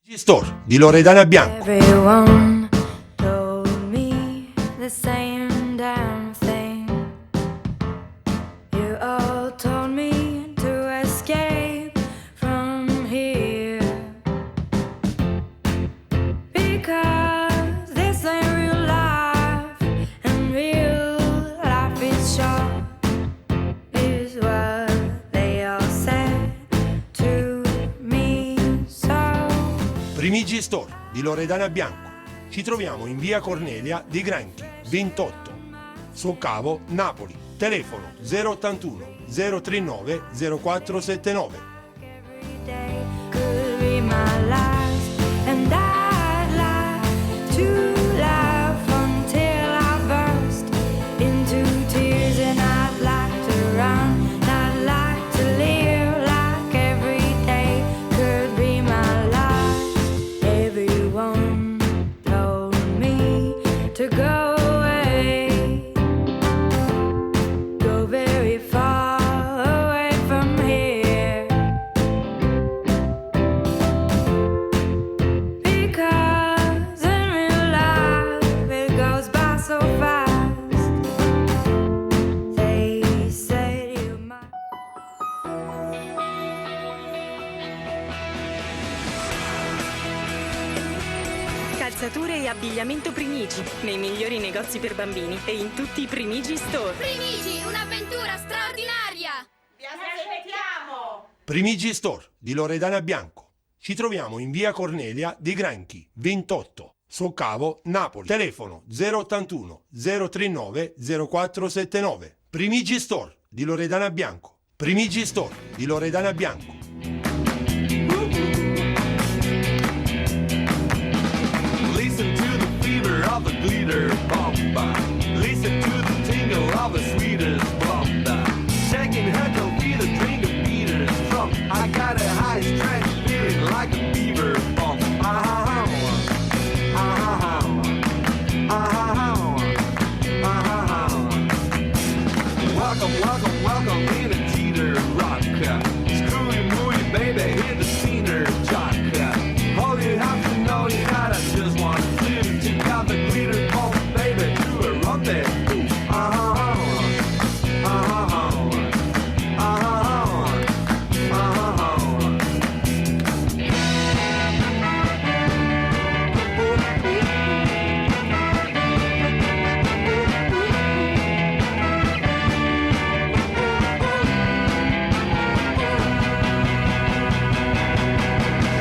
Store di Loredana Bianco. Everyone told me the same damn thing. You all told me to escape from here. Because this ain't real life, and real life is short, is what they all said to me. So. Primigi Store di Loredana Bianco. Ci troviamo in via Cornelia di Granchi, 28. Soccavo, Napoli. Telefono 081 039 0479. day could be my last, and I'd like to laugh until I burst into tears, and I'd like to run, and I'd like to live like every day could be my last. Everyone told me to go away, go very far away from here. Because in real life it goes by so fast. They said you might. Calzature e abbigliamento Primigi, nei migliori negozi per bambini e in tutti i Primigi Store. Primigi, un'avventura straordinaria! Vi aspettiamo! Primigi Store di Loredana Bianco. Ci troviamo in via Cornelia di Granchi, 28. Soccavo, Napoli. Telefono 081 039 0479. Primigi Store di Loredana Bianco. Primigi Store di Loredana Bianco. Listen to the fever of the glitter bomb. Listen to the tingle of the sweetest blonde. Shaking her tail feather, drink a beater strong. I got a high strength feeling like a beaver bomb. Ah, ah, ah, ah, Welcome, welcome, welcome in a teeter rock. Screw you, mooey, baby, hit the cedar jock. All you have to know, you gotta just one clue. Take out the glitter bomb, baby, do a rendezvous. Ah, ah, ah, ah, ah.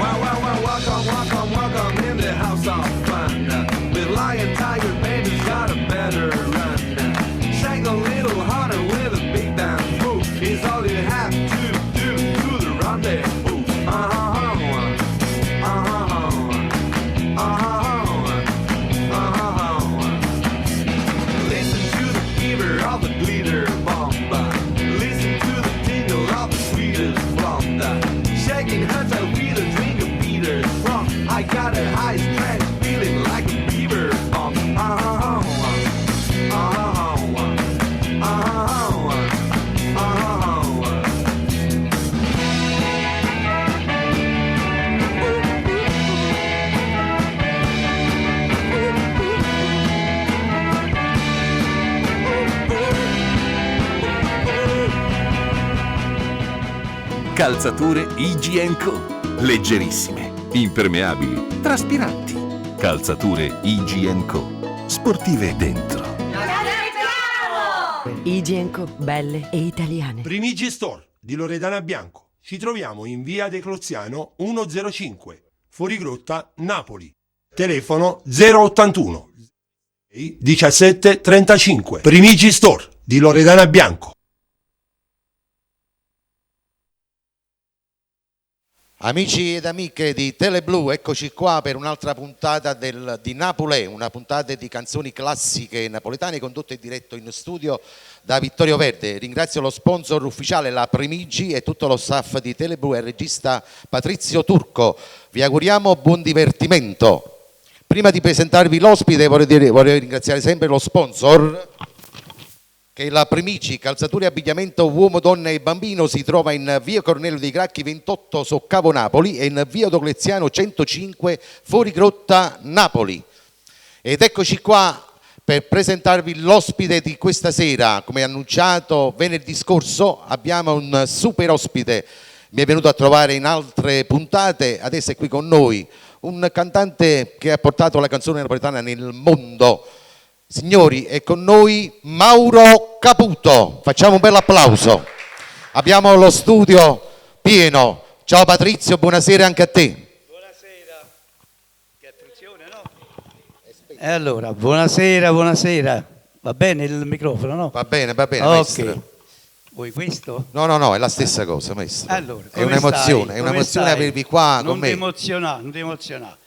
Well, well, well, welcome, welcome, welcome in the house of fun. With lion, tiger, baby's got a better run. Shake a little harder with a big damn move. Is all you have to do to the rendezvous. Uh-huh, uh-huh, uh-huh, uh-huh. Listen to the fever of the glitter bomb. Listen to the tingle of the sweetest blonde. Shaking her tail feather, drink a beater strong. I got a high strength feeling like a beaver bomb. Uh-huh, uh-huh, uh-huh, uh-huh. Calzature IGN Co. Leggerissime, impermeabili, traspiranti. Calzature IGN Co. Sportive dentro. Igienco, belle e italiane. Primigi Store di Loredana Bianco. Ci troviamo in via De Cloziano 105, Fuorigrotta, Napoli. Telefono 081 17 35. Primigi Store di Loredana Bianco. Amici ed amiche di Teleblu, eccoci qua per un'altra puntata di Napolè, una puntata di canzoni classiche napoletane condotta in diretto in studio da Vittorio Verde. Ringrazio lo sponsor ufficiale, la Primigi, e tutto lo staff di Teleblu e il regista Patrizio Turco. Vi auguriamo buon divertimento. Prima di presentarvi l'ospite vorrei ringraziare sempre lo sponsor, Che la Primigi, calzature e abbigliamento uomo, donna e bambino, si trova in via Cornelio dei Gracchi 28 Soccavo Napoli e in via Diocleziano 105 Fuorigrotta Napoli. Ed eccoci qua per presentarvi l'ospite di questa sera. Come annunciato venerdì scorso abbiamo un super ospite, mi è venuto a trovare in altre puntate, adesso è qui con noi, un cantante che ha portato la canzone napoletana nel mondo. Signori, è con noi Mauro Caputo. Facciamo un bel applauso. Abbiamo lo studio pieno. Ciao Patrizio, buonasera anche a te. Buonasera. Che attenzione, no? E allora, buonasera, buonasera. Va bene il microfono, no? Va bene, va bene, Ok. maestro. Vuoi questo? No, no, no, è la stessa cosa, maestro. Allora, è come un'emozione, stai? è Come un'emozione stai? avervi qua non con me. Ti emozionare, non ti emozionare.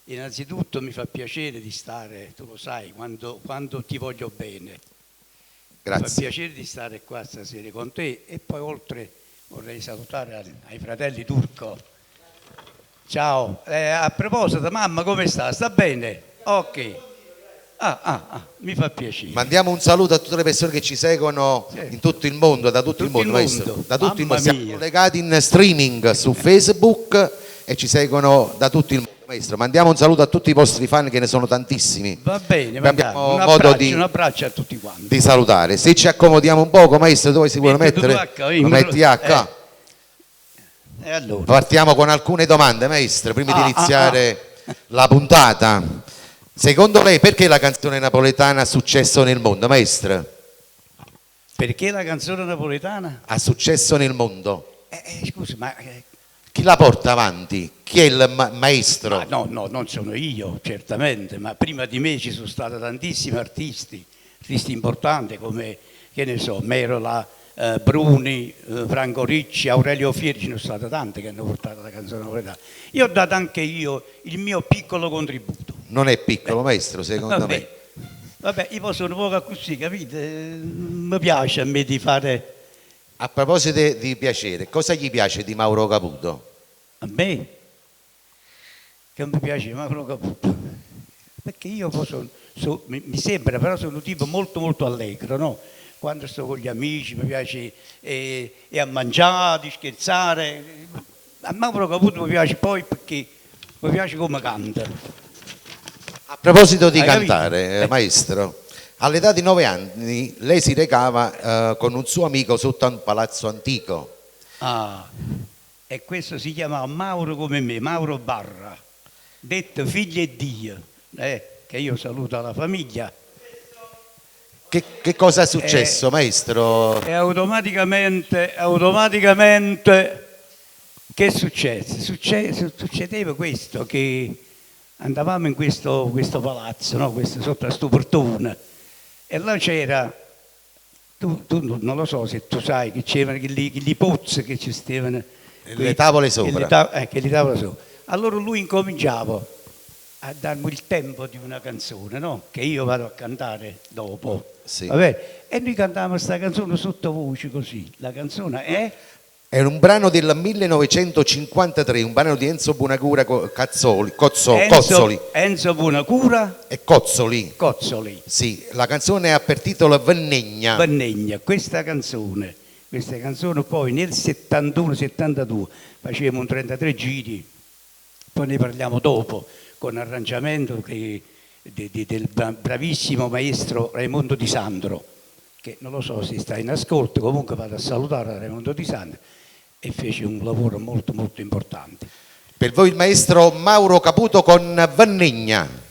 Innanzitutto mi fa piacere di stare, tu lo sai, quando ti voglio bene. Mi fa Grazie. piacere di stare qua stasera con te e poi oltre vorrei salutare ai fratelli Turco. Ciao, a proposito, mamma come sta? Sta bene? Ok. Ah, mi fa piacere. Mandiamo un saluto a tutte le persone che ci seguono Certo. in tutto il mondo, da tutto il Tutto il mondo, maestro. mondo. Da tutto il Mamma mondo. Siamo mia. collegati in streaming su Facebook e ci seguono da tutto il mondo. Maestro, mandiamo un saluto a tutti i vostri fan che ne sono tantissimi. Va bene, Poi va bene. abbiamo Un modo abbraccio, di, un abbraccio a tutti quanti. di salutare. Se ci accomodiamo un poco, maestro, dove si vuole Metto mettere? tu H, io Lo mi- metti H. E allora? Partiamo con alcune domande, maestro, prima di Ah, iniziare la puntata. Secondo lei perché la canzone napoletana ha successo nel mondo, maestro? Perché la canzone napoletana? Ha successo nel mondo. Scusa, ma... Chi la porta avanti? Chi è il maestro? Ma no, no, non sono io, certamente, ma prima di me ci sono stati tantissimi artisti, artisti importanti come, che ne so, Merola, Bruni, Franco Ricci, Aurelio Fieri, ci sono stati tanti che hanno portato la canzone napoletana. Io ho dato anche io il mio piccolo contributo. Non è piccolo, maestro, secondo Vabbè. me. Vabbè, io sono poco così, capite? Mi piace a me di fare... A proposito di piacere, cosa gli piace di Mauro Caputo? A me? Che mi piace Mauro Caputo? Perché io poi mi sembra, però sono un tipo molto molto allegro, no? Quando sto con gli amici mi piace e a mangiare, di scherzare. A Mauro Caputo mi piace poi perché mi piace come canta. A proposito di Hai capito? cantare, maestro, all'età di 9 anni lei si recava con un suo amico sotto a un palazzo antico. Ah, e questo si chiamava Mauro come me, Mauro Barra, detto figlio e Dio, che io saluto la famiglia. Che cosa è successo, maestro? E automaticamente, che successe? Succedeva questo, che andavamo in questo palazzo, no? Questo, sotto a sto portone, e là c'era, tu non lo so se tu sai, che c'erano quelli pozzi che ci stavano. Le tavole sopra. Che le tavole sopra. Allora lui incominciava a darmi il tempo di una canzone, no? Che io vado a cantare dopo. Sì. Vabbè. E noi cantavamo questa canzone sottovoce così. La canzone è... È un brano del 1953, un brano di Enzo Bonacura Cozzoli. Enzo Bonacura e Cozzoli. Cozzoli. Sì, la canzone ha per titolo Vennegna. Vennegna, questa canzone poi nel 71-72 facevamo un 33 giri, poi ne parliamo dopo, con arrangiamento del bravissimo maestro Raimondo Di Sandro, che non lo so se sta in ascolto, comunque vado a salutare Raimondo Di Sandro, e fece un lavoro molto molto importante. Per voi il maestro Mauro Caputo con Vannegna.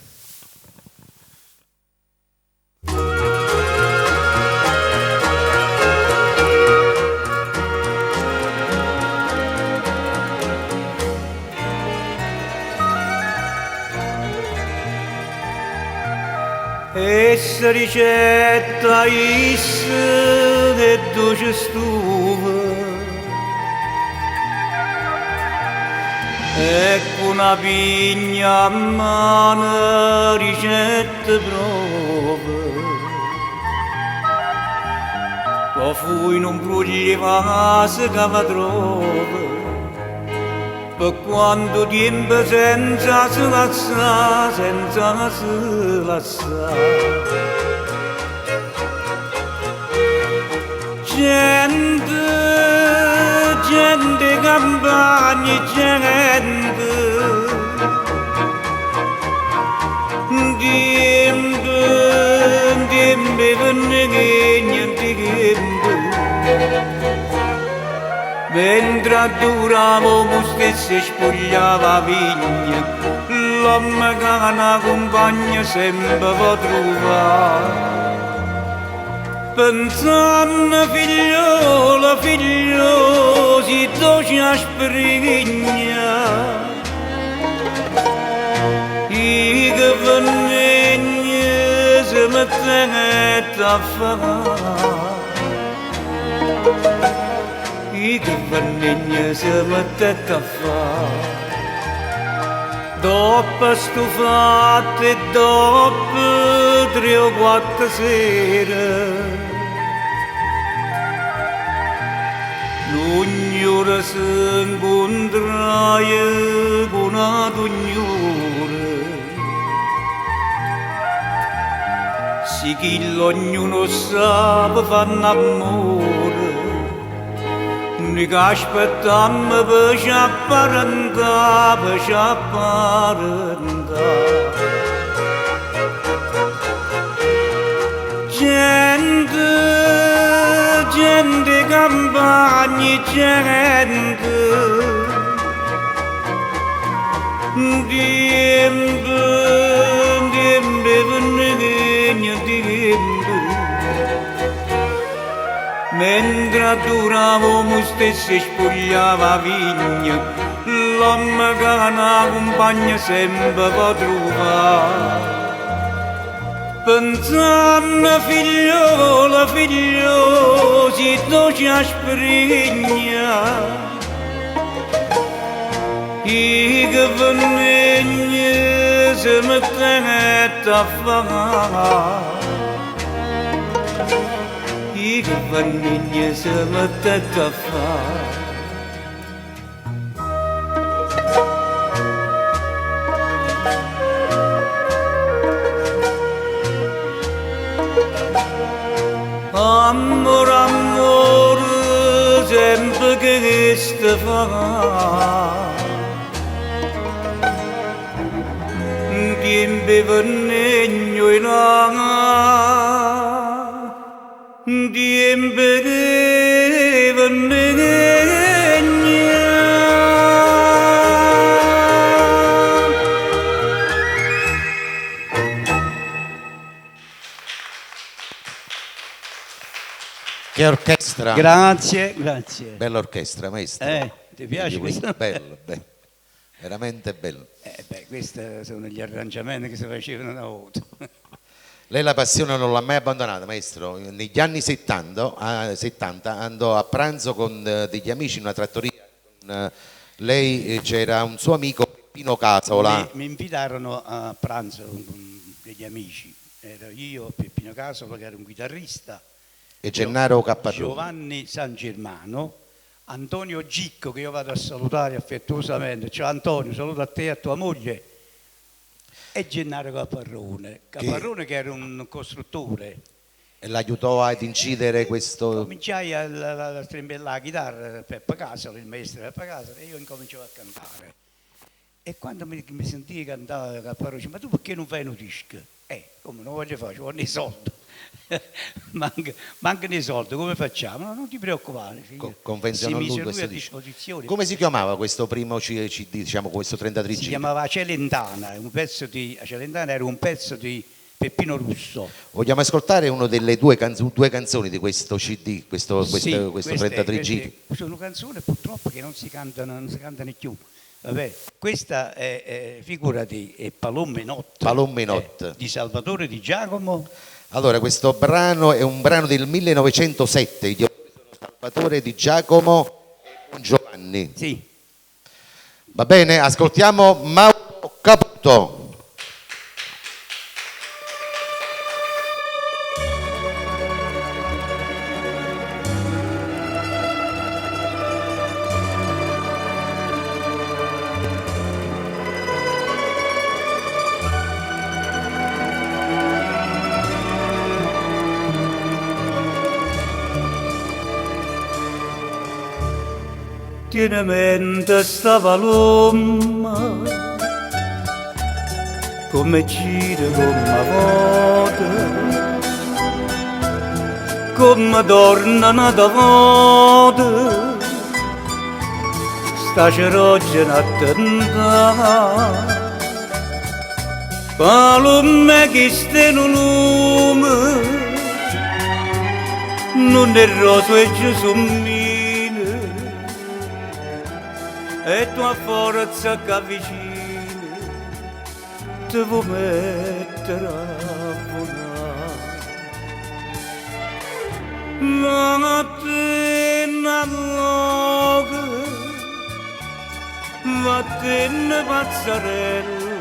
Essa ricetta isse e dolce stufa, ecco una pigna a mano ricetta prova, poi fu in un brugli vase che va trova, per quanto tempo senza si lassa, senza si lassa. Gente, gente, campagna, gente. Dimmi, dimmi, dimmi, Mentre adoravo stesso spogliava vigna, l'uomo che una compagna sempre va trovare. Pensando figliola, figlio, si dolce a sprigna, i che vennegna si mettette a fare. I che vennegna si mettette a fare. Dopo stufato e dopo tre o quattro sere, L'ognora si incontraia con una ognora. Sì che l'ognuno sa fare amore, noi che aspettiamo per ci apparentare, per ci apparentare. Gente, gente, campagna, gente. Dimmi, dimmi, dimmi, Mentre adoravamo stesso spogliava vigna, l'uomo che una compagna sempre va trovare. Pensando figliola, figlio, si dolce a sprigna, i che vennegna si mettette a fare. I che vennegna si mettette a fare. Amor, amor, sempre che sta fa. Dimmi vennegno in là, dimmi vennegno. Che orchestra! Grazie, grazie. Bella orchestra, maestro. Ti piace Questo? questo? Bello, bello. Veramente bello. Beh, questi sono gli arrangiamenti che si facevano una volta. Lei la passione non l'ha mai abbandonata, maestro. Negli anni 70, andò a pranzo con degli amici in una trattoria. Con, lei c'era un suo amico, Peppino Casola. Mi invitarono a pranzo con degli amici. Ero io, Peppino Casola, che era un chitarrista, E Gennaro Capparrone. Giovanni San Germano, Antonio Gicco, che io vado a salutare affettuosamente. Ciao Antonio, saluto a te e a tua moglie. E Gennaro Capparrone. Capparrone che era un costruttore. E l'aiutò ad incidere questo... Cominciai a strimpellare la chitarra, Peppe Casola, il maestro Peppe Casola, e io incominciavo a cantare. E quando mi sentii cantare Capparrone, dice, ma tu perché non fai un disco? Come non voglio fare, ci vogliono i soldi. Mancano i soldi, come facciamo? No, non ti preoccupare. Convenzionò Si mise lui lui questo a disco. disposizione. Come si chiamava questo primo CD, diciamo questo 33 Si giri? chiamava Celentana, un pezzo di Celentana era un pezzo di Peppino Russo. Vogliamo ascoltare una delle due canzoni di questo CD, questo Sì, questo 33 queste giri? Sono canzoni purtroppo che non si cantano più. Vabbè, questa è figurati, è Palomme Notte. Palomme Notte. Di Salvatore Di Giacomo. Allora, questo brano è un brano del 1907, gli autori sono Salvatore Di Giacomo e Giovanni. Sì. Va bene, ascoltiamo Mauro Caputo. Thank Tiene mente sta palomma, come gira, come vota, come torna un'altra volta, sta cerogena attenta. Palomma che steno lume, non è rosa e gesummina, e tua forza che avvicina, ti vuoi mettere a volare. Vattene a loco, vattene pazzarella,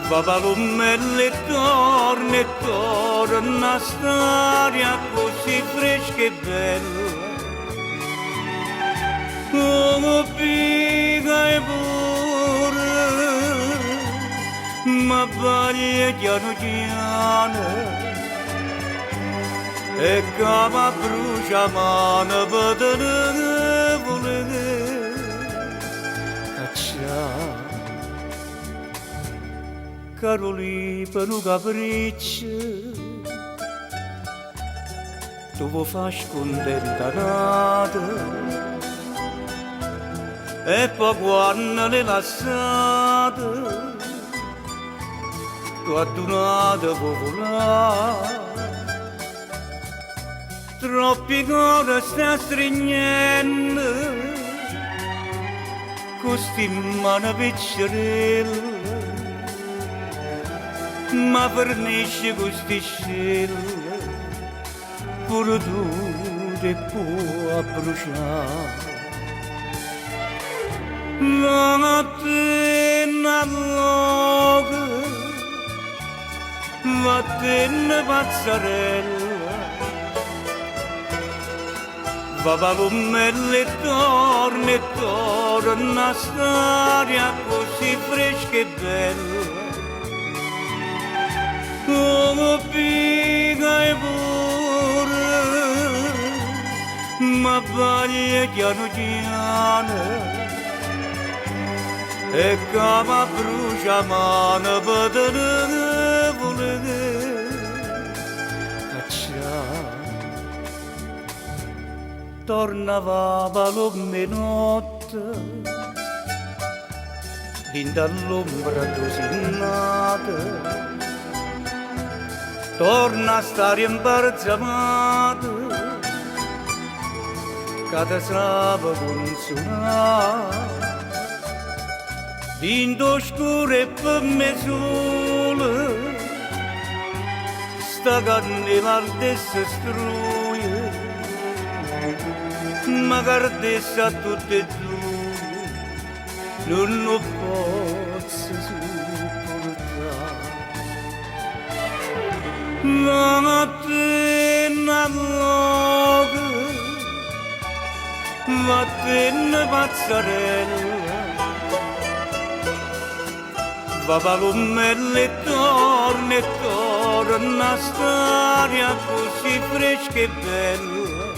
va palomella e torna e torna a st'aria così fresca e bella. Come pica e pure, ma vaglia piano piano, e che mi brucia mano per te ne volere cacciare. Carolì per un capriccio, tu vuoi far scontentare, e poi quando l'hai lasciata, tu adunata puoi volare. Troppi cuori sta stringendo, questi mani piccerelle, ma fornisce questi scelle, pure tu te puoi bruciare. Vattene a loco, vattene pazzarella, va palomella e torna e torna a st'aria così fresca e bella. Come pica e pure, ma vaglia piano piano, e che mi brucia mano per te ne volere cacciare. Tornava palomma notte, din dall'ombra tu sei nata, torna a stare imbalsamata, che ti sape consolare. Dinto scuro e per me sola, sta carne ardesse struie, ma ardesse a tutte e due, non lo posso sopportare. Vattene a loco, vattene pazzarella, va palomella e torna e torna a st'aria così fresca e bella.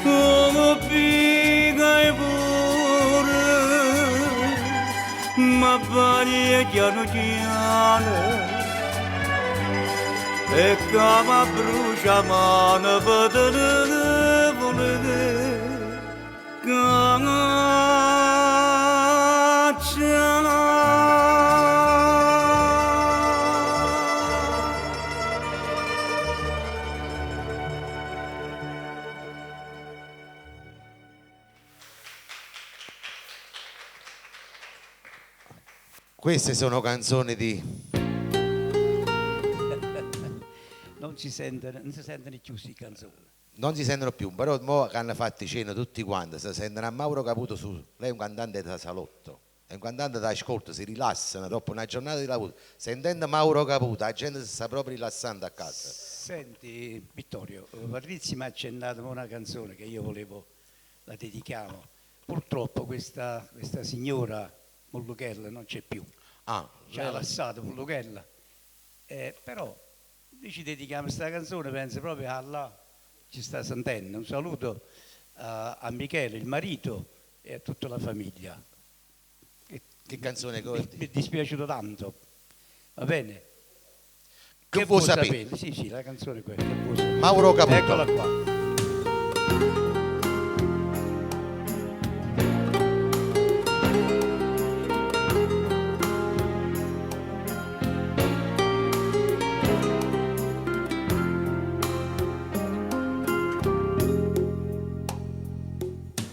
Come pica e pure, ma vaglia piano piano, e che mi brucia mano per te ne volere cacciare. Queste sono canzoni di... Non si sentono, non si sentono più queste canzoni. Non si sentono più, però mo che hanno fatto cena tutti quanti, si sentono a Mauro Caputo su. Lei è un cantante da salotto, è un cantante da ascolto, si rilassano dopo una giornata di lavoro. Sentendo Mauro Caputo, la gente si sta proprio rilassando a casa. Senti Vittorio, Patrizio mi ha accennato una canzone che io volevo, la dedichiamo. Purtroppo questa signora Molluchella non c'è più. Ah, ci ha lasciato Molluchella. Però noi ci dedichiamo questa canzone, penso proprio alla ci sta sentendo. Un saluto a Michele, il marito, e a tutta la famiglia. Che canzone? Mi è dispiaciuto tanto. Va bene? Che vuoi sapere? Sì, sì, la canzone è quella. Che vuoi sapere? Mauro Caputo. Eccola qua.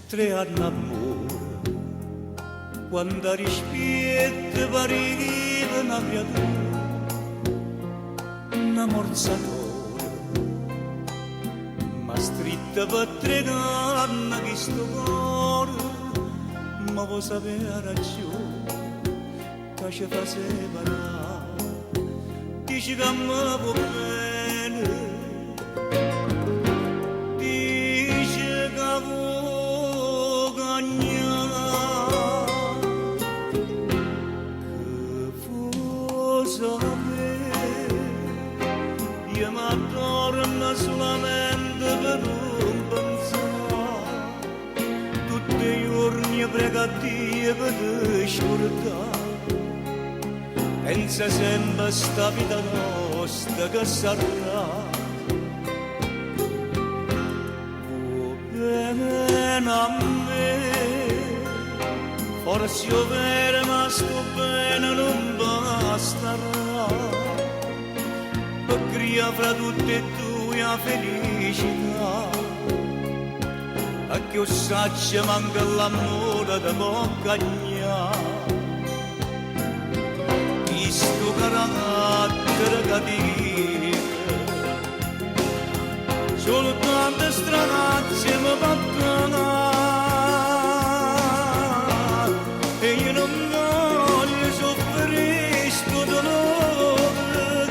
Tre anni amore, quando rispetto pareva una creatura, una morzatura, ma stretta per tre anni che sto cuore, ma vuoi sapere ragione, che ci fa separare, dici che mi vuoi bene, dice che vuoi io mi torno solamente per non pensare, tutti i giorni prego a Dio per te scordare, pensa sempre a sta vita nostra che sarà. Vuoi bene a me, forse io vero ma sto bene non basterà, per creare fra tutte e due la felicità, a che io saccia manca l'amore da bocca. Questo carattere cattivo, soltanto stranazze mi battono, e io non voglio soffrire sto dolore,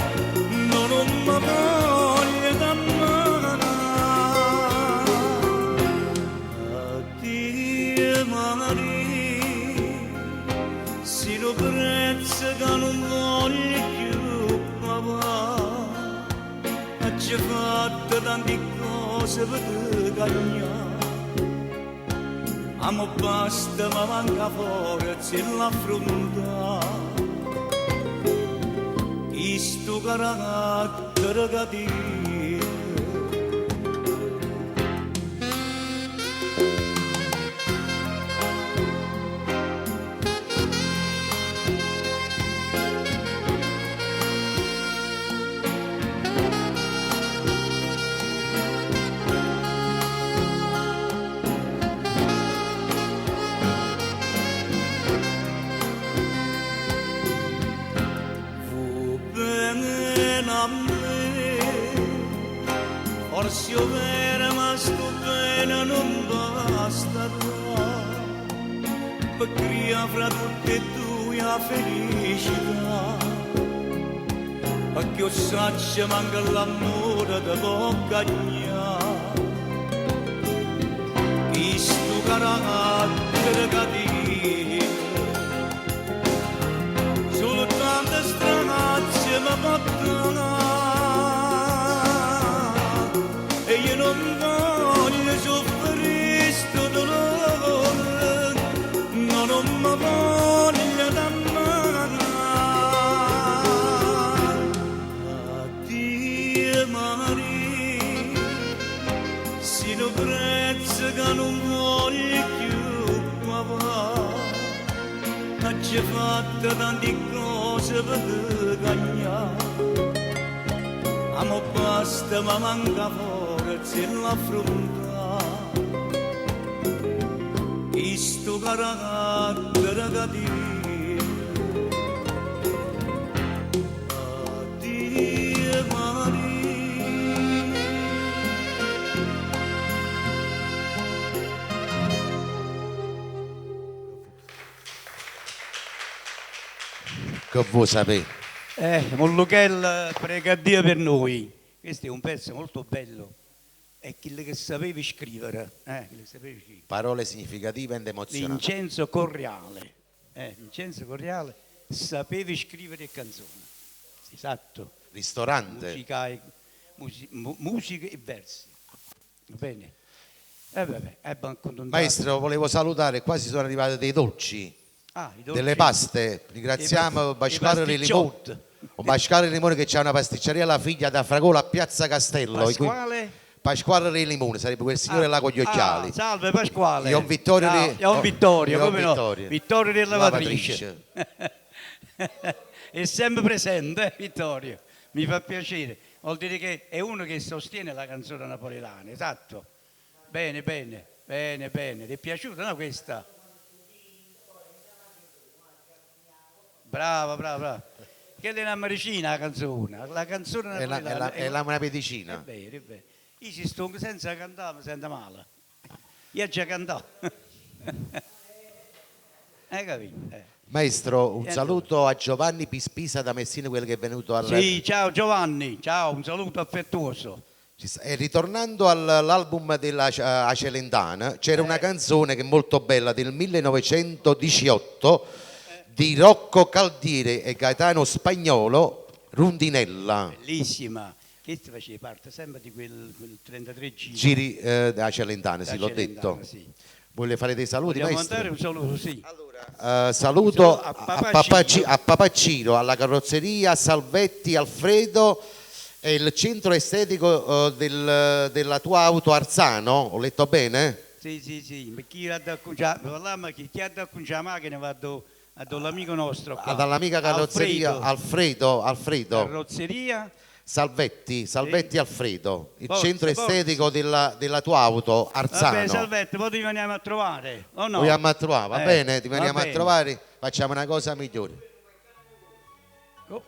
no, non mi voglio dannare. Addio Maria, se lo prezzo che non voglio più pagare, ci fatto tante cose per te cagnare, ma basta, ma manca forza e l'affrontare, questo carattere cattivo. Forse io vero, ma sto bene non basterà, per creare fra tutte e due la felicità, perché io saccia manca l'amore da bocca. Questo carattere cattivo, soltanto stranazze mi battono, e io non voglio soffrire sto dolore, no, non mi voglio dannare. Addio Maria, se lo prezzo che non voglio più pagare, ci fatto tante cose per te cagnare, ma basta, ma manca forza e l'affrontare, questo carattere cattivo. Addio Maria. Che vuoi sapere? Molluchel prega Dio per noi. Questo è un pezzo molto bello. È quello che sapevi scrivere. Quello che sapevi scrivere. Parole significative ed emozionanti. Vincenzo Correale. Vincenzo Correale sapevi scrivere canzoni. Esatto. Ristorante. Musica e, musica e versi. Va bene? E vabbè, abbiamo accontentato. Maestro, volevo salutare, qua si sono arrivati dei dolci. Ah, i dolci. Delle paste, ringraziamo I Pasquale i Le Limone. pasticciot. O Pasquale Le Limone che c'ha una pasticceria la figlia da Fragola a Piazza Castello. Pasquale? Pasquale Le Limone, sarebbe quel signore là con gli occhiali. Ah, salve Pasquale. Ion Vittorio Ciao, Le- Ion Vittorio, Ion come no? Vittorio. Vittorio della lavatrice. È sempre presente, Vittorio. Mi fa piacere. Vuol dire che è uno che sostiene la canzone napoletana, esatto. Bene, bene, bene, bene. Ti è piaciuta no, questa? Brava, brava, brava. Che è una medicina la canzone. La canzone È la, è la- napoletana è la- una medicina. È vero, è vero. Io ci sto senza cantare, mi sento male. Io già cantato. Hai capito? Maestro, un E saluto a Giovanni Pispisa da Messina, quello che è venuto al Sì, ciao Giovanni, ciao, un saluto affettuoso. Ci sta- E ritornando all'album della Acelentana, c'era una canzone che è molto bella del 1918 di Rocco Caldiere e Gaetano Spagnolo, Rundinella. Bellissima. Che faceva parte sempre di quel 33 giri. Giri da Celentana, sì, Da l'ho Celentana, detto. sì. Vuole fare dei saluti, Vogliamo maestro? mandare un saluto, sì. Saluto A a, Papà Papà Ciro. a Papà Ciro, alla carrozzeria Salvetti Alfredo e il centro estetico della tua auto Arzano, ho letto bene? Sì, sì, sì, ma chi ha da acconciare, parliamo chi, chi ha da acconciare la macchina va dall'amico nostro qua. Ah, Dall'amica carrozzeria Alfredo. Alfredo, Alfredo. Carrozzeria Salvetti, Salvetti Alfredo, il Forza, centro forza. estetico della tua auto Arzano. Vabbè, Salvetti, poi ti veniamo a trovare, o no? Vogliamo a trovare, va bene? Ti va veniamo a bene. trovare, facciamo una cosa migliore. Oh.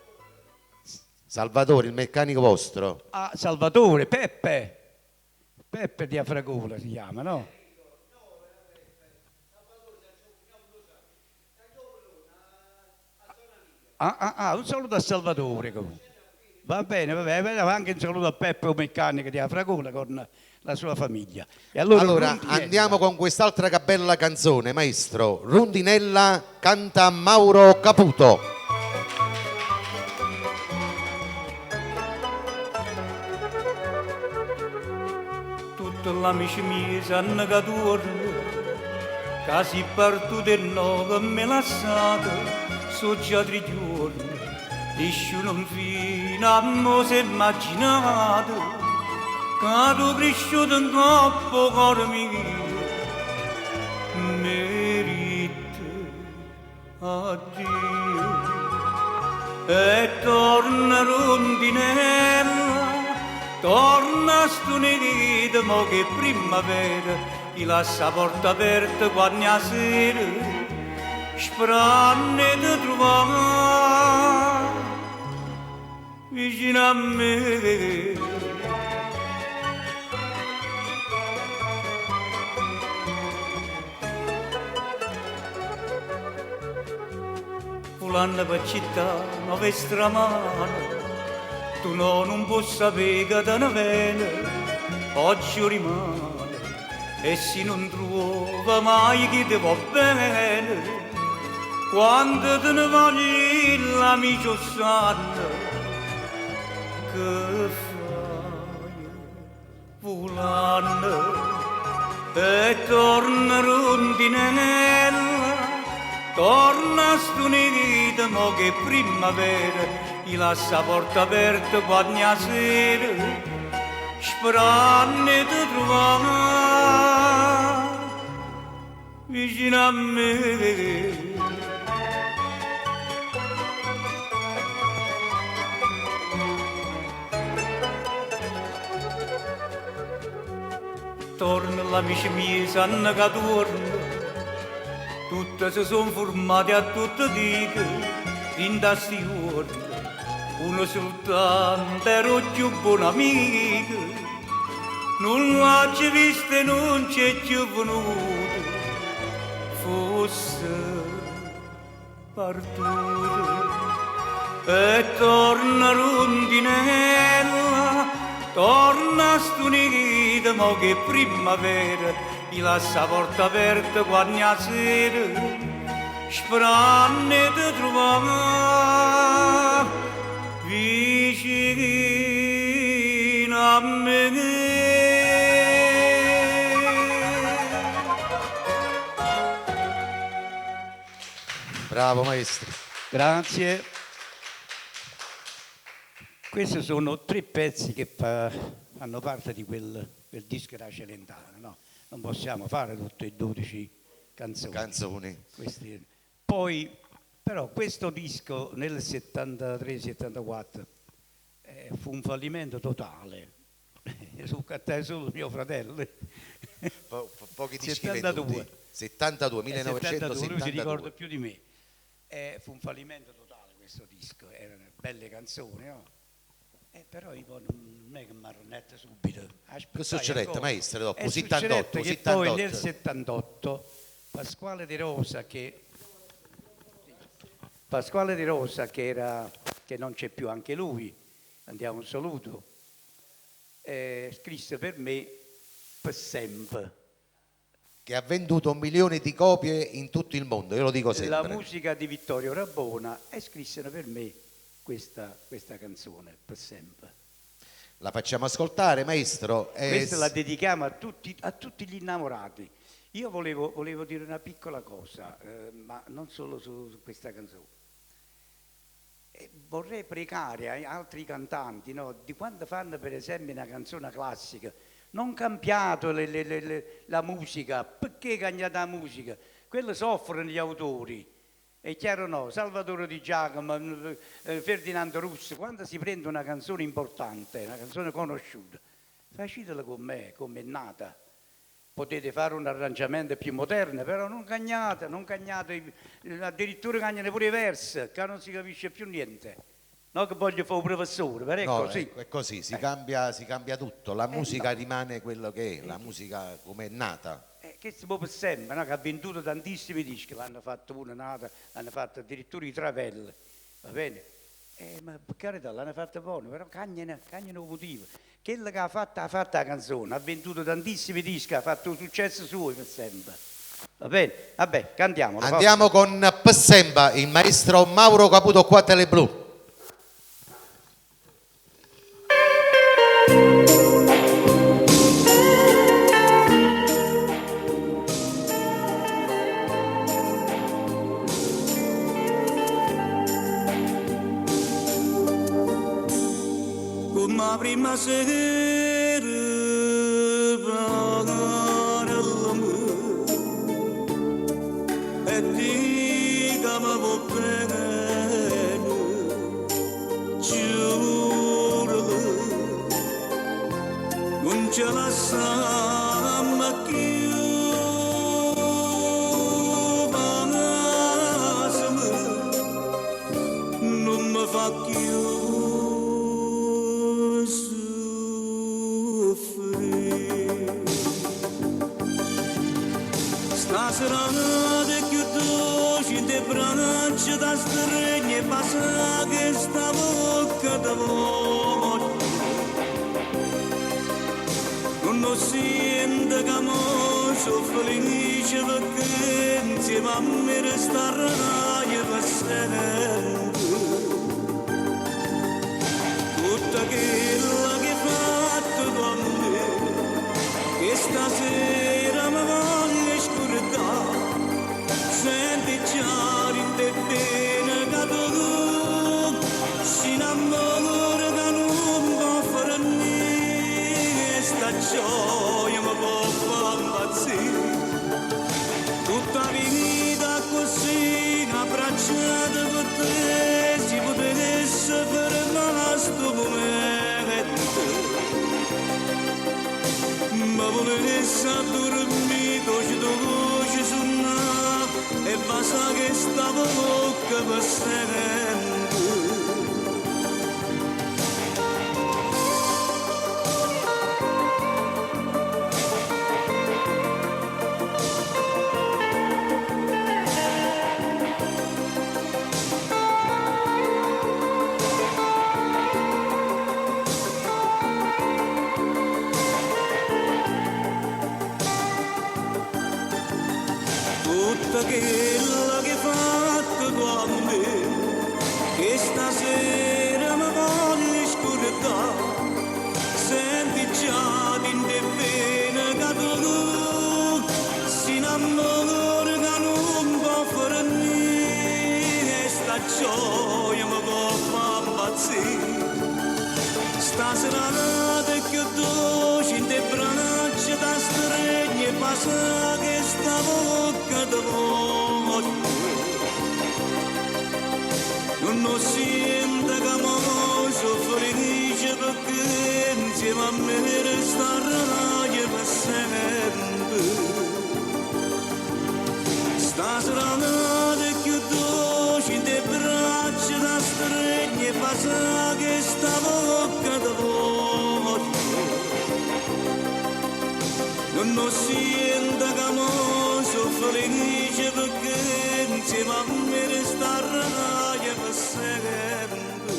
Salvatore, il meccanico vostro. Ah, Salvatore, Peppe. Peppe di Afragola si chiama, no? Ah, ah, ah, un saluto a Salvatore comunque. Va bene, va bene, anche un saluto a Peppe, un meccanico di Afragola con la sua famiglia. E allora, Allora, Rondinella. andiamo con quest'altra bella canzone, maestro. Rondinella canta Mauro Caputo. Tutti gli amici miei sanno che torno, che si partito e no che mi lasciate, so già tre giorni, nessuno fino a mo si è immaginato, che tu cresciuto in coppo cuore mio, merita addio. E torna rondinella, torna a sto nido, mo che primavera, ti lascia porta aperta quando è sera, sperando di trovare vicino a me. Volando per città, nove stramane, tu no, non puoi sapere che te ne viene, oggi rimane, e se non trova mai chi ti va bene, quando te ne vai l'amico sanno che fai volando e torna rondinella, torna a sto nido, mo che primavera, ti lascia porta aperta quando è sera, sperando di trovare vicino a me. Torna l'amici miei, sanno che torno, tutte si sono formate a tutte dico, in da sti giorni, uno soltanto ero più buon amico, non l'ha vista e non c'è più venuto, fosse partito. E torna rondinella, torna a sto nido, mo che primavera, ti lascia porta aperta quando è sera, sperando di trovare vicino a me. Bravo maestro. Grazie. Questi sono tre pezzi che fanno parte di quel disco da Celentano, no? Non possiamo fare tutte e 12 canzoni. Canzoni. Questi. Poi, però, questo disco nel 73-74 fu un fallimento totale. Su cattai solo mio fratello. Pochi dischi 72. venduti. 72, 72, lui si ricorda 1972. più di me. Fu un fallimento totale questo disco, erano belle canzoni, no? Però io poi non è che mi arrendette subito. Aspettai Che succedette, ancora. maestro, dopo? E 78, succedette che poi 78. nel 78 Pasquale De Rosa, che Pasquale De Rosa, che era, che non c'è più anche lui, andiamo un saluto, scrisse per me Per sempre. Che ha venduto 1 milione di copie in tutto il mondo, io lo dico sempre. La musica di Vittorio Rabbona, e scrissero per me questa canzone, Per sempre. La facciamo ascoltare, maestro. Questa la dedichiamo a tutti gli innamorati. Io volevo dire una piccola cosa, ma non solo su questa canzone. Vorrei pregare ai altri cantanti, no, di quando fanno per esempio una canzone classica, non cambiate la musica, perché cambiate la musica? Quello soffrono gli autori. È chiaro o no? Salvatore Di Giacomo, Ferdinando Russo, quando si prende una canzone importante, una canzone conosciuta, facetela con me, come è nata. Potete fare un arrangiamento più moderno, però non cagnate, non cagnate, addirittura cagnano pure i versi, che non si capisce più niente. Non che voglio fare un professore, però è No, così. È così, si cambia tutto, la musica no. rimane quello che è, la musica come è nata. Che si può per sempre, no? Che ha venduto tantissimi dischi, l'hanno fatto uno, nata, l'hanno fatto addirittura i Travelli, va bene? Ma per carità, l'hanno fatta buono, però cagnano il motivo. Quello che ha fatto la canzone, ha venduto tantissimi dischi, ha fatto un successo suo per sempre. Va bene? Vabbè, cantiamo. Andiamo con Per sempre, il maestro Mauro Caputo qua a Teleblu. Come prima sera parlammo e ti chiamavo bene, giuro non ce la sa più, non mi fa più. Stasera che tu te braccia da stregne passa che sta bocca da voce non sento che mo sono felice perché insieme a me resterai per sempre tutta quella che hai fatto con me che stasera mi voglio scordare, senti già in te bene che tu si innamora che non può fare niente, sta gioia mi può far impazzire, tutta vita così abbracciata con te, si potesse fermare sto momento. Ma volesse dormire dolce dolce suona e basta che sta bocca per sempre. Tutta quella che hai fatto con me, che stasera mi voglio scordare, senti già in te bene che tu si innamora che non può fare niente, Nun 'o siente ca mo so' felice pecché 'nzieme a me restarraje pe' sempe.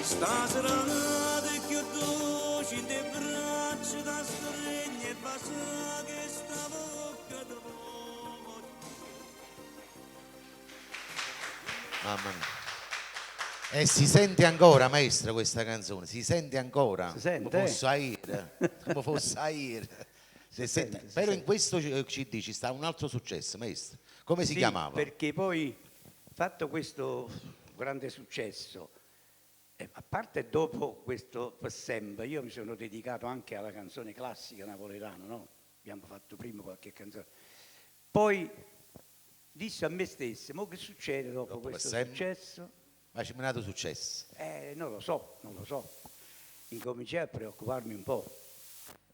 Sta serata è cchiù doce 'int' 'e braccia t'astregno e vaso chesta vocca te voglio. Mamma mia. E si sente ancora, maestro, questa canzone, si sente ancora. Si sente? Come fosse ieri, come fosse ieri. Si sente. sente, si Però in sente. questo CD ci sta un altro successo, maestro. Come si Sì, chiamava? Perché poi, fatto questo grande successo, a parte dopo questo per sempre, io mi sono dedicato anche alla canzone classica napoletana, no? Abbiamo fatto prima qualche canzone. Poi disse a me stesso, ma che succede dopo, Dopo per questo sempre? successo? Ma c'è un altro successo. Non lo so, non lo so. Incominciai a preoccuparmi un po'.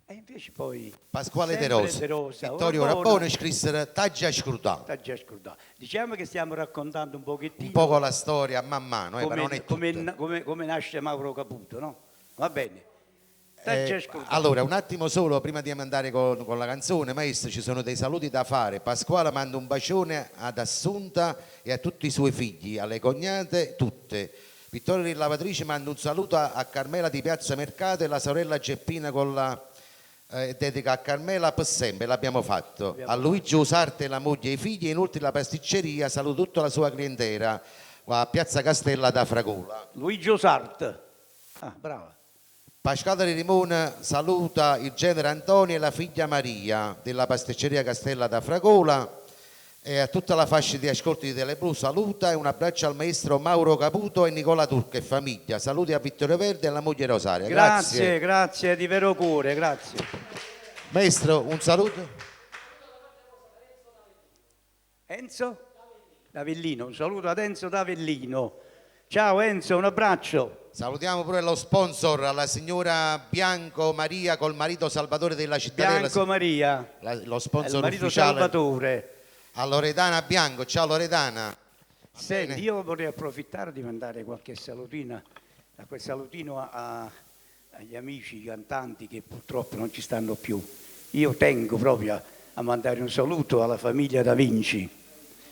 E invece poi... Pasquale De sempre Rosa, De Rosa, Vittorio Orabone, Rabbone scrissero T'aggia scurdato. T'aggia scurdato. Diciamo che stiamo raccontando un pochettino... Un poco la storia man mano, però non è tutta. come nasce Mauro Caputo, no? Va bene. T'aggia scurdato. Allora, un attimo solo, prima di andare con la canzone, maestro, ci sono dei saluti da fare. Pasquale manda un bacione ad Assunta e a tutti i suoi figli, alle cognate, tutte. Vittorio di Lavatrice manda un saluto a Carmela di Piazza Mercato e la sorella Geppina con la dedica a Carmela per sempre, l'abbiamo fatto. Abbiamo A Luigi Usarte, la moglie e i figli, e inoltre la pasticceria, saluto tutta la sua clientela a Piazza Castella da Fragola. Luigi Usarte. Ah, brava. Pasquale di Limone saluta il genere Antonio e la figlia Maria della pasticceria Castella da Fragola e a tutta la fascia di ascolti di Teleblu saluta e un abbraccio al maestro Mauro Caputo e Nicola Turco e famiglia. Saluti a Vittorio Verde e alla moglie Rosaria. Grazie, Grazie. grazie di vero cuore, grazie. Maestro, un saluto. Enzo D'Avellino, un saluto ad Enzo D'Avellino. Ciao Enzo, un abbraccio. Salutiamo pure lo sponsor, alla signora Bianco Maria col marito Salvatore della Cittadella. Bianco Maria. Lo sponsor Il marito ufficiale. Salvatore. A Loredana Bianco, ciao Loredana. Senti, io vorrei approfittare di mandare qualche salutina, a quel salutino agli amici cantanti che purtroppo non ci stanno più. Io tengo proprio a mandare un saluto alla famiglia Da Vinci,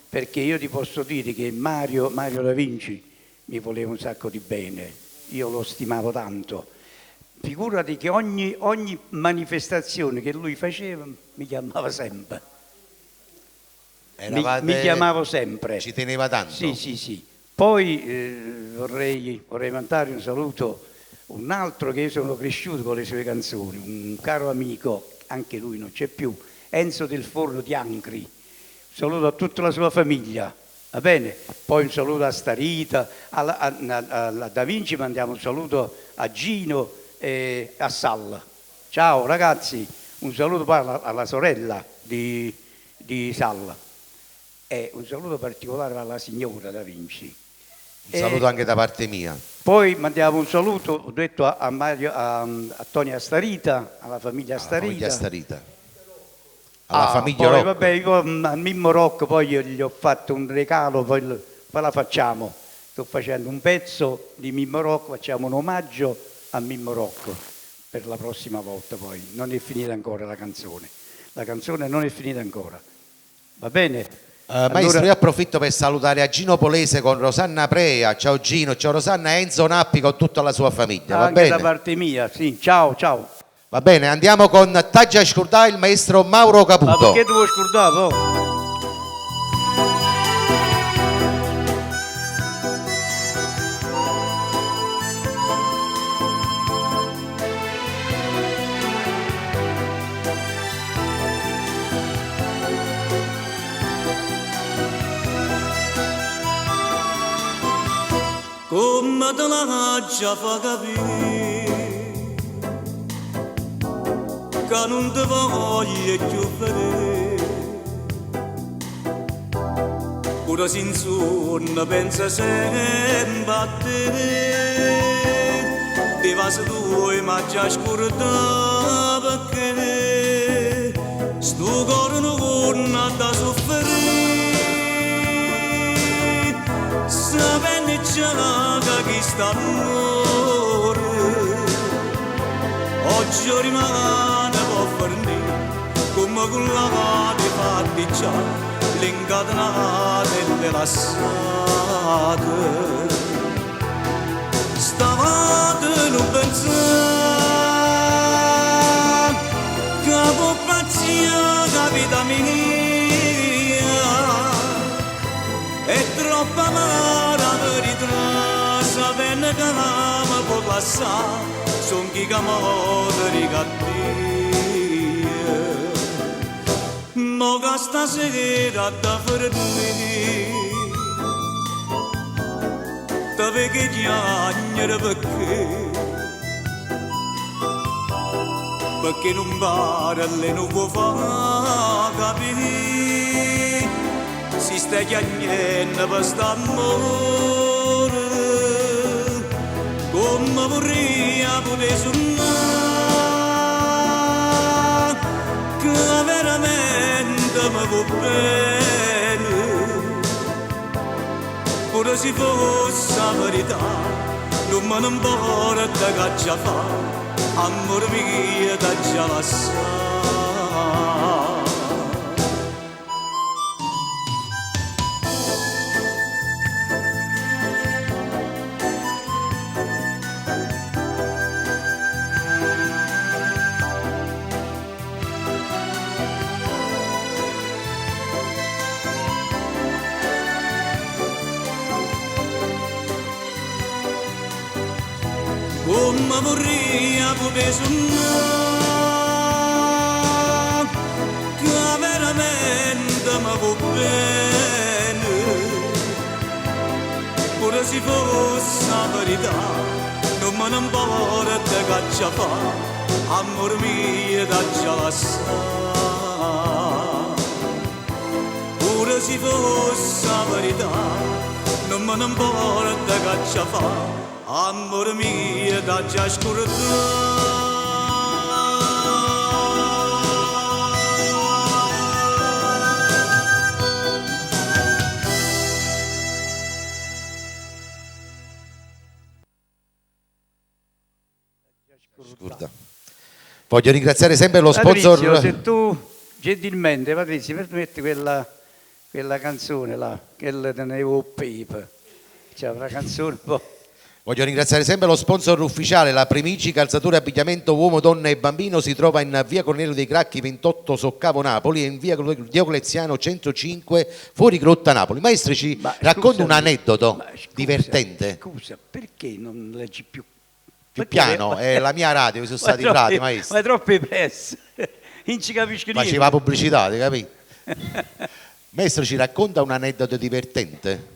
perché io ti posso dire che Mario Da Vinci mi voleva un sacco di bene, io lo stimavo tanto. Figurati che ogni manifestazione che lui faceva mi chiamava sempre. Mi Eravate chiamavo sempre. Ci teneva tanto. Sì, sì, sì. Poi vorrei mandare un saluto, un altro che io sono cresciuto con le sue canzoni, un caro amico, anche lui non c'è più, Enzo del Forno di Angri. Un saluto a tutta la sua famiglia, va bene? Poi un saluto a Starita, alla Da Vinci mandiamo un saluto a Gino e a Sal. Ciao ragazzi, un saluto poi alla sorella di Sal. E un saluto particolare alla signora Da Vinci. Un saluto anche da parte mia. Poi mandiamo un saluto, ho detto a Mario, a Tony Astarita, alla famiglia Alla Astarita. famiglia Astarita. Alla Ah, famiglia poi, Rocco. Vabbè, io a Mimmo Rocco poi gli ho fatto un regalo, poi la facciamo. Sto facendo un pezzo di Mimmo Rocco, facciamo un omaggio a Mimmo Rocco per la prossima volta poi. Non è finita ancora la canzone. La canzone non è finita ancora. Va bene? Maestro, Allora io approfitto per salutare a Gino Polese con Rosanna Prea. Ciao Gino, ciao Rosanna, Enzo Nappi con tutta la sua famiglia. Va Anche bene? da parte mia, sì. Ciao, ciao. Va bene, andiamo con T'aggia scurdà il maestro Mauro Caputo. Ma perché tu vuoi scordare, poi? Come te la già fa capire che non ti voglio più vedere, pure se in sonno pensa sempre a te, ti vas tu e m'ha già scordato perché sto cuore non ha da soffrire. Sapendo già che chi sta amore Oggi rimane può fornire come con la di fatti già l'incatenate e le lasciate. Stavate non pensare che può pazzia la vita mia è troppo amara verità sapendo che mi può passare son chi che muore cattiva mo che stasera da fermare dove che chiagnere perché perché non parla e non può far capire si sta chiagnendo per st'amore come vorrei poter sognare che veramente mi vuol bene pure se fosse la verità non me ne importa che già fa amore mio da già lasciare. Come vorrei poter sognare che veramente mi vuol bene pure se fosse la verità non me ne importa che già fa amore mio da già lasciare pure se fosse la verità non me ne importa che già fa amore mio da già scordare. Scorda. Voglio ringraziare sempre lo sponsor. Patrizio, se tu gentilmente, Patrizio, permetti quella, quella canzone là, quella tenevo pepe. C'è una canzone un po'. Voglio ringraziare sempre lo sponsor ufficiale, la Primigi Calzature Abbigliamento Uomo, Donna e Bambino, si trova in via Cornelio dei Gracchi 28 Soccavo Napoli e in via Diocleziano 105 fuori Grotta Napoli. Maestro, ci racconta un aneddoto divertente. Scusa, perché non leggi più? Più piano, è la mia radio, sono stati bravi, maestro. Ma è troppo presto, non ci capisco niente. Faceva pubblicità, ti capito? Maestro, ci racconta un aneddoto divertente?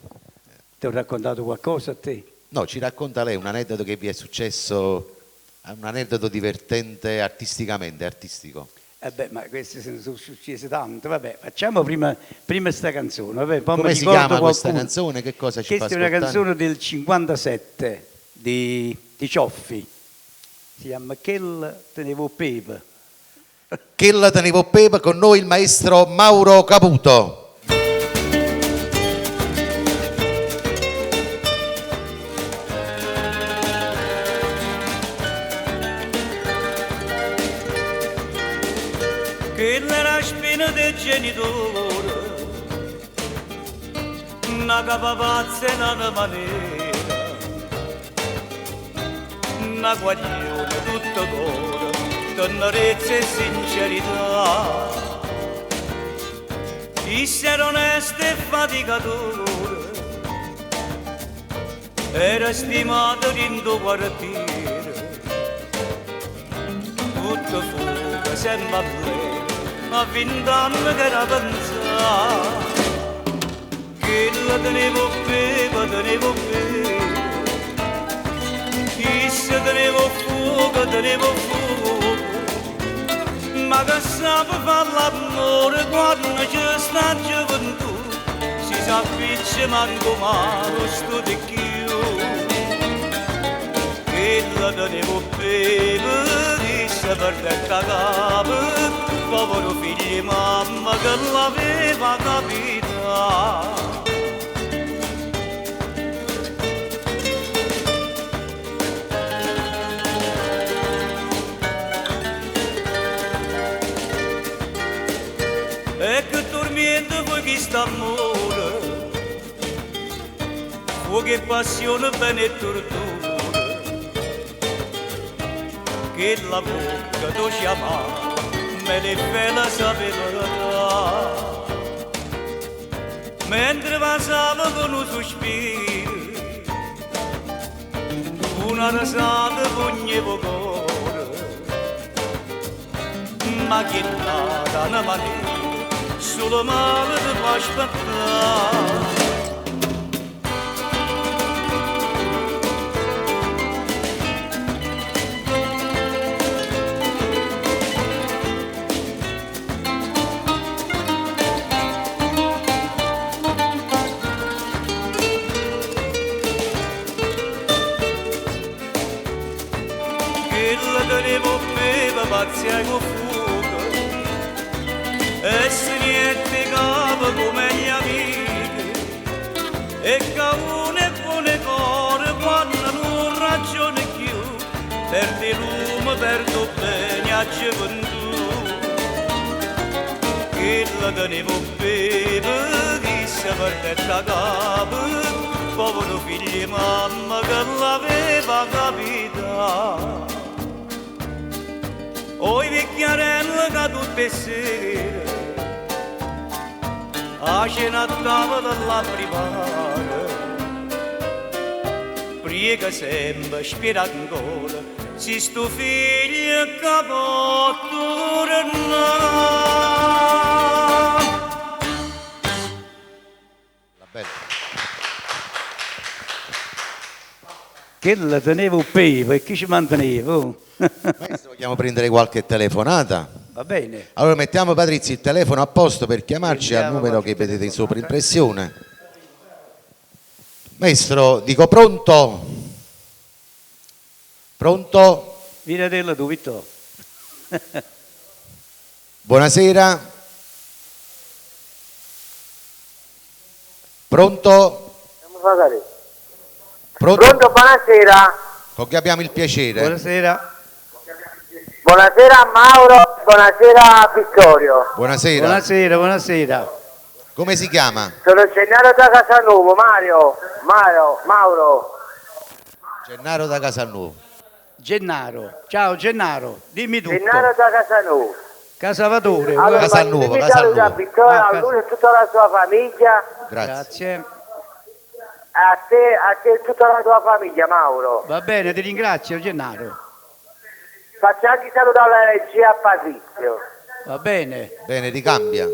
Ti ho raccontato qualcosa a te? No, ci racconta lei un aneddoto che vi è successo, un aneddoto divertente artisticamente, artistico. Eh beh, ma queste se ne sono successe tante. Vabbè, facciamo prima questa canzone. Vabbè, poi Come mi si ricordo chiama questa qualcuno. canzone? Che cosa ci Questa fa è una ascoltare? canzone del 57 di Cioffi. Si chiama Chell tenevo pepe. Chella tenevo pepe, con noi il maestro Mauro Caputo. Che era la spina del genitore, una capa pazza e una maniera, una guaglione tutto cuore, tenerezza e sincerità. Chi era onesto e faticatore, era stimato in tuo quartiere, tutto fuoco sempre a lei, ma fin d'anno che era pensato che la tenevo pepe, tenevo pepe, chi se tenevo fuoco, tenevo fuoco, ma che sa fare l'amore quando c'è sta gioventù, si sa picce manco male sto di più. Che la tenevo pepe, disse per testa capo, povero figlio di mamma che l'aveva capita. E che tormento vuoi chi sta amore Fuoco e passione, bene e tortura Che la bocca dolce amara Me le fela sapeva Mentre passava con un sospiro Una risata pugnevo cuore Ma che nata una maniera Solo male ti può aspettare. Quella tenevo beva pazzia con fuoco E se niente capo come gli amici E che uno è buone cuore quando non ragione più Perdi l'uomo, perdo bene a gioventù. Quella tenevo beva, chissà perdetta capo Povero figlio di mamma che l'aveva capita Oi vecchiarella che tutte sere A cena a tavola la prepara Prega sempre, spera ancora Si sto figlio che può tornare. Che la tenevo pepe e chi ci manteneva? oh? Maestro, vogliamo prendere qualche telefonata? Va bene. Allora mettiamo Patrizio il telefono a posto per chiamarci al Prendiamo numero che vedete in sovraimpressione. Maestro, dico pronto? Pronto? Viratella tu, Vittorio. Buonasera. Pronto? Pronto? Pronto, buonasera. Con chi abbiamo il piacere? Buonasera. Buonasera a Mauro, buonasera a Vittorio. Buonasera. Buonasera, buonasera. Come si chiama? Sono Gennaro da Casanuovo, Mario, Mario, Mauro. Gennaro da Casalnuovo. Gennaro. Ciao Gennaro, dimmi tutto. Gennaro da Casanuovo. Casavatore. Allora, Casalnuovo, mi saluto a Casalnuovo. Vittorio, Ah, a lui e tutta la sua famiglia, Grazie. Grazie. a te, a te e tutta la tua famiglia, Mauro. Va bene, ti ringrazio Gennaro. Faccio anche salutare la regia a Patrizio. Va bene. Bene, ricambia.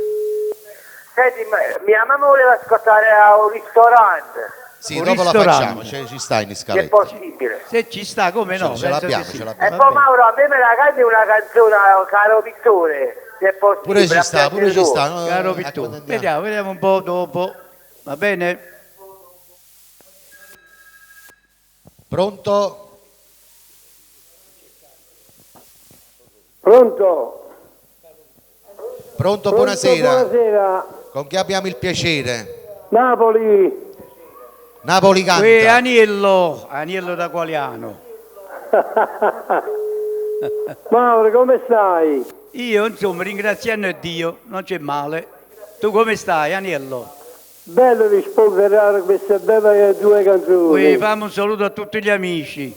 Senti, mia mamma voleva ascoltare a un ristorante, Sì, Un dopo la ristorante. facciamo, ci sta in se è scaletta. possibile. Se ci sta, come no? Ce penso l'abbiamo, di sì. ce E l'abbiamo. poi Mauro, a me me la canti una canzone, caro pittore, se è possibile. Pure ci a sta, pure piacere ci tuo. sta. no, Caro Pittore, accontentiamo. vediamo, vediamo un po' dopo. Va bene? Pronto? Pronto? Pronto, buonasera. Buonasera. Con chi abbiamo il piacere? Napoli. Napoli canta. Qui Aniello, Aniello da Qualiano. Mauro, come stai? Io, insomma, ringraziando Dio, non c'è male. Tu come stai, Aniello? Bello rispolverare queste belle due canzoni. Qui, fammi un saluto a tutti gli amici.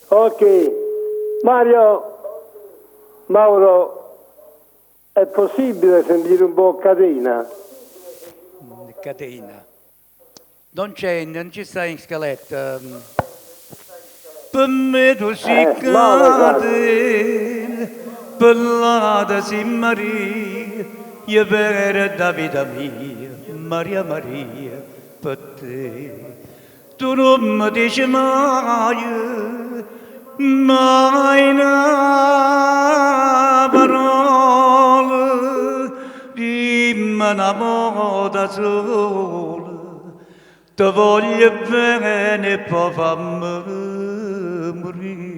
Ok. Mario, Mauro, è possibile sentire un po' catena? Catena. Non c'è, non ci sta in scaletta. Per me tu sei Mauro, catena, per la sei Maria, io per la vita mia, Maria Maria, per te. Tu non mi dici mai, mai una parola, dimmi una moda sola, ti voglio bene e poi fammi morire.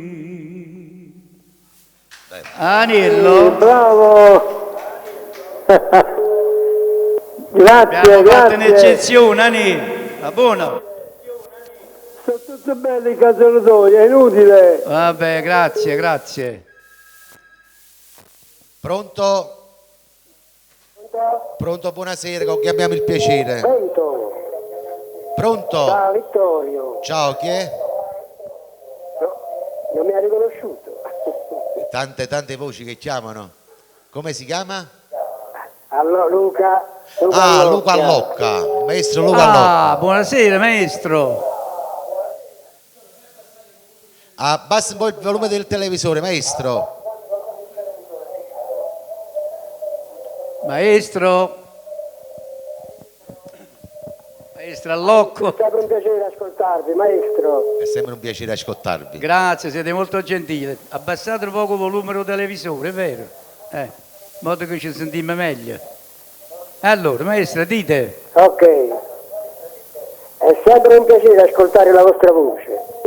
Aniello, Bravo! Grazie, abbiamo fatto grazie. un'eccezione, Ani, va buono? Sono tutte belle i canzoni, è inutile. Vabbè, grazie, grazie. Pronto? Pronto, buonasera, con chi abbiamo il piacere? Pronto? Pronto? Ciao Vittorio. Ciao, chi è? Non mi ha riconosciuto. Tante, tante voci che chiamano. Come si chiama? Allora Luca. Luca Ah, Allocca. Luca Allocca, il maestro Luca Allocca. Ah, buonasera maestro. Abbassa un po' il volume del televisore, maestro. Maestro. Maestro Allocco. È sempre un piacere ascoltarvi, maestro. È sempre un piacere ascoltarvi. Grazie, siete molto gentili. Abbassate un poco il volume del televisore, è vero? In modo che ci sentiamo meglio. Allora, maestro, dite. Ok. È sempre un piacere ascoltare la vostra voce.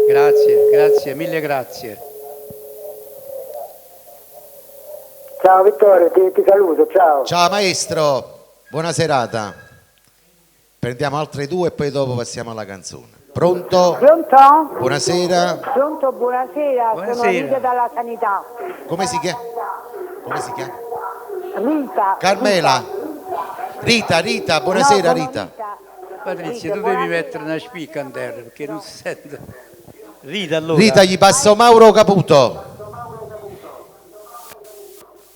Grazie, grazie, mille grazie. Ciao Vittorio, ti saluto, ciao. Ciao maestro, buona serata. Prendiamo altre due e poi dopo passiamo alla canzone. Pronto? Pronto? Buonasera. Pronto, buonasera, Buonasera. sono Rita dalla Sanità. Come si chiama? Come si chiama? Rita. Carmela. Rita, Rita, buonasera No, sono Rita. Patrizia, tu devi mettere una spicca in terra perché non si sente. Rita allora. Rita gli passo Mauro Caputo.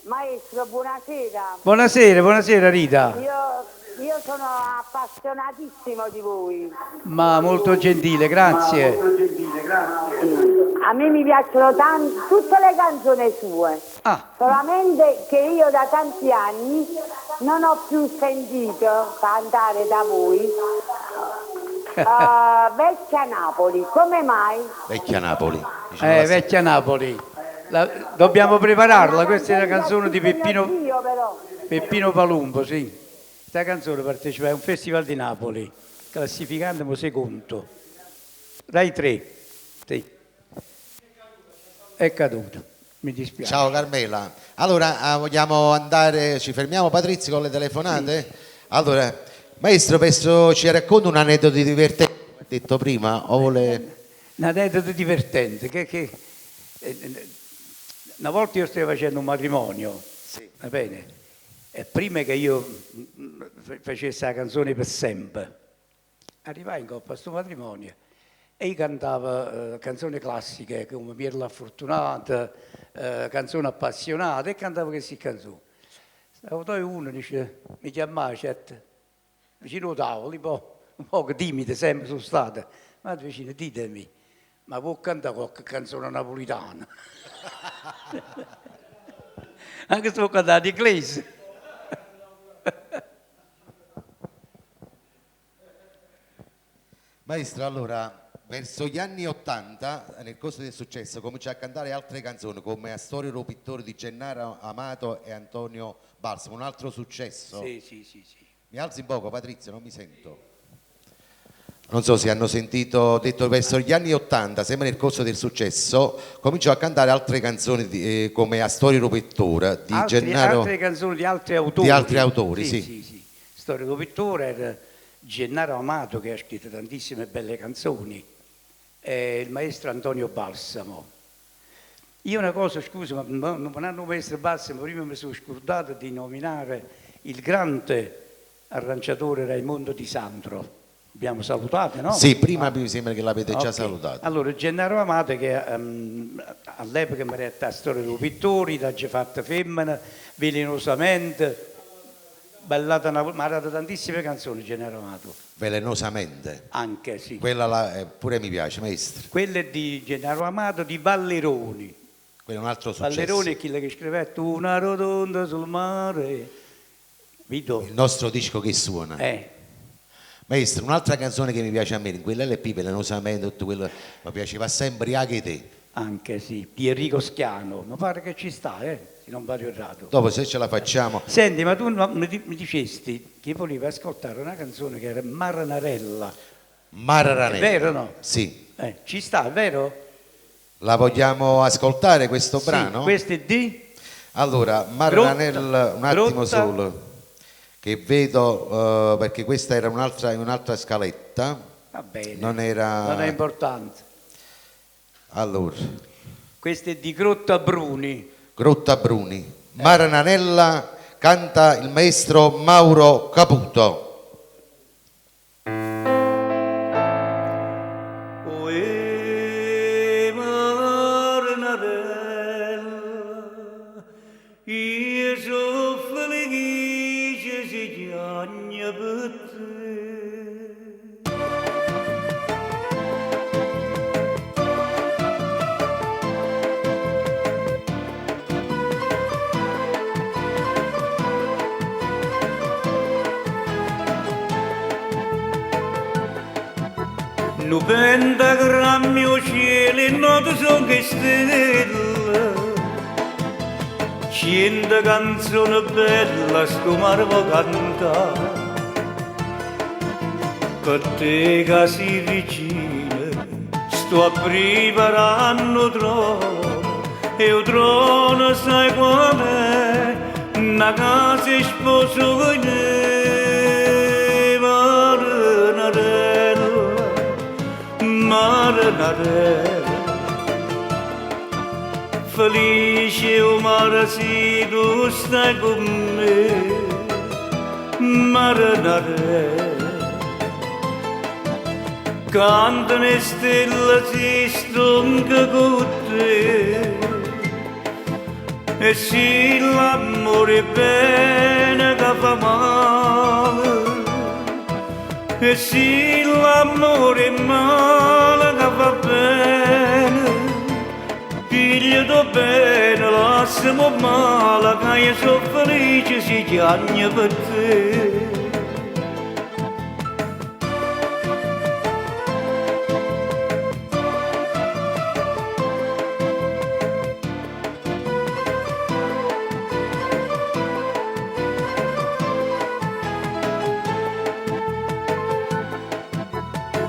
Maestro, buonasera. Buonasera, buonasera Rita. Io sono appassionatissimo di voi. Ma molto gentile, grazie. A me mi piacciono tutte le canzoni sue. Ah. Solamente che io da tanti anni non ho più sentito cantare da voi Vecchia Napoli. Come mai? Vecchia Napoli. Vecchia Napoli. Dobbiamo prepararla, questa è la canzone di Peppino, Io però. Peppino Palumbo, sì. Questa canzone partecipa a un festival di Napoli, classificandomi secondo. Rai 3, sì. È caduta, mi dispiace. Ciao Carmela. Allora, vogliamo andare, ci fermiamo Patrizio con le telefonate? Allora, maestro, penso ci racconta un aneddoto divertente, come ha detto prima, o vuole... Un aneddoto divertente, che una volta io stavo facendo un matrimonio, va bene, e prima che io facessi la canzone per sempre, arrivai in coppa a questo matrimonio e io cantavo canzoni classiche come Pirla Fortunata, canzone appassionata, e cantavo queste canzoni. Stavo poi uno, dice, mi chiamava, certo, vicino al tavolo, un po' timide sempre sono stato, ma vicino, ditemi, ma può cantare qualche canzone napolitana? Anche se può cantare in inglese. Maestro, allora, verso gli anni 80, nel corso del successo, comincia a cantare altre canzoni come A Storia do Pittore di Gennaro Amato e Antonio Balsamo, un altro successo. Sì, sì, sì, sì. Mi alzi un poco, Patrizio, non mi sento. Non so se hanno sentito, detto verso gli anni 80, sempre nel corso del successo, cominciò a cantare altre canzoni come A Storia do Pittore di Gennaro. Altre canzoni di altri autori. Di altri autori, sì. Sì, sì. Storia do Pittore era Gennaro Amato, che ha scritto tantissime belle canzoni, e il maestro Antonio Balsamo. Io una cosa, scusa, ma non hanno maestro Balsamo, prima mi sono scordato di nominare il grande arrangiatore Raimondo Di Sandro. Abbiamo salutato, no? Sì, prima mi sembra che l'avete già Ok. salutato. Allora, Gennaro Amato, che all'epoca mi era la storia dei pittori, l'ha già fatta femmina, velenosamente, ballata mi ha dato tantissime canzoni Gennaro Amato. Velenosamente. Anche, sì. Quella pure mi piace, maestro. Quella è di Gennaro Amato, di Valleroni. Quello è un altro successo. Valleroni è quello che scriveva Una rotonda sul mare. Vito. Il nostro disco che suona. Maestro, un'altra canzone che mi piace a me, in quell'LP velenosamente, tutto quello, mi piaceva sempre anche te. Anche sì, di Enrico Schiano, mi pare che ci sta, se non vado errato. Dopo se ce la facciamo. Senti, ma tu mi dicesti che volevi ascoltare una canzone che era Maranarella. Maranarella. È vero o no? Sì. Ci sta, è vero? La vogliamo ascoltare questo Sì, brano? questo è di? Allora, Maranarella, un attimo Grotta. solo, che vedo, perché questa era un'altra scaletta. Va bene. Non era... Non è importante. Allora, Questo è di Grotta Bruni. Grotta Bruni. Maranarella, Canta il maestro Mauro Caputo. Oè marenarella, io so' felice si chiagne pe' te. Nu pentagramma 'o cielo e note songo 'e stelle, Ciente canzone belle stu mare vo' cantà. Pe' te ca si' regina sto appriparanno 'o trono e 'o trono sai qual è? Na casa 'e sposa ohinè, marenarella, marenarella. Felice 'o mare si tu stai cu me, marenarella. Cantano 'e stelle si stongo cu te, e si l'ammore è bene ca fa male, e si l'ammore è male ca fa bene, pigliate 'o bene, lassame 'o male, ca io so' felice si chiagne pe' te.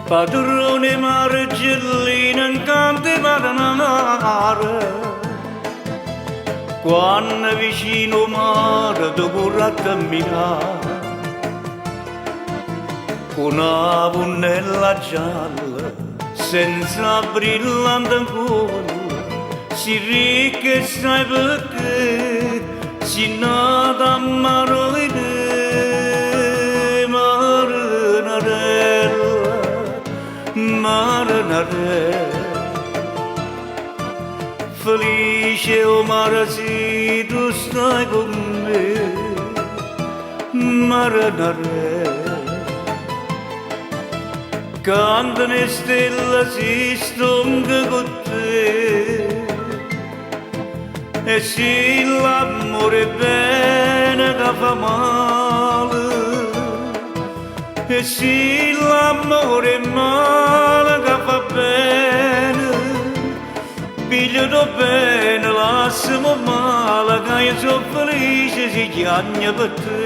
Padrone 'e Margellina 'ncanta 'e marenare, quanno vicino 'o mare tu curre a te menà, cu na vunnella gialla senza brillante 'ncuollo, si ricca e sai pecché, si nata a mare ohinè, marenarella, marenarella. Felice 'o mare si tu stai cu me, marenarella. Cantano 'e stelle si stongo cu te, e si l'ammore è bene ca fa male, e si l'ammore è male ca fa bene, pigliate 'o bene, lassame 'o male, ca io so' felice si chiagne pe' te.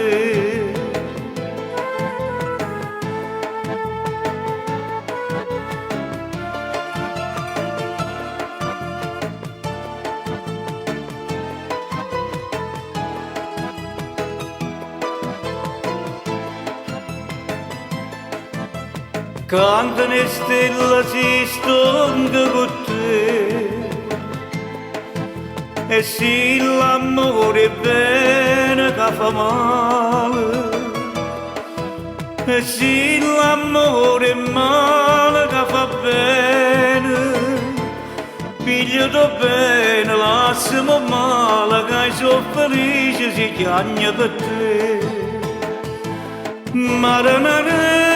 Cantano 'e stelle si stongo cu te, e si l'ammore è bene ca fa male, e si l'ammore è male ca fa bene, pigliate 'o bene, lassame 'o male, ca io so' felice si chiagne pe' te. Marenarella,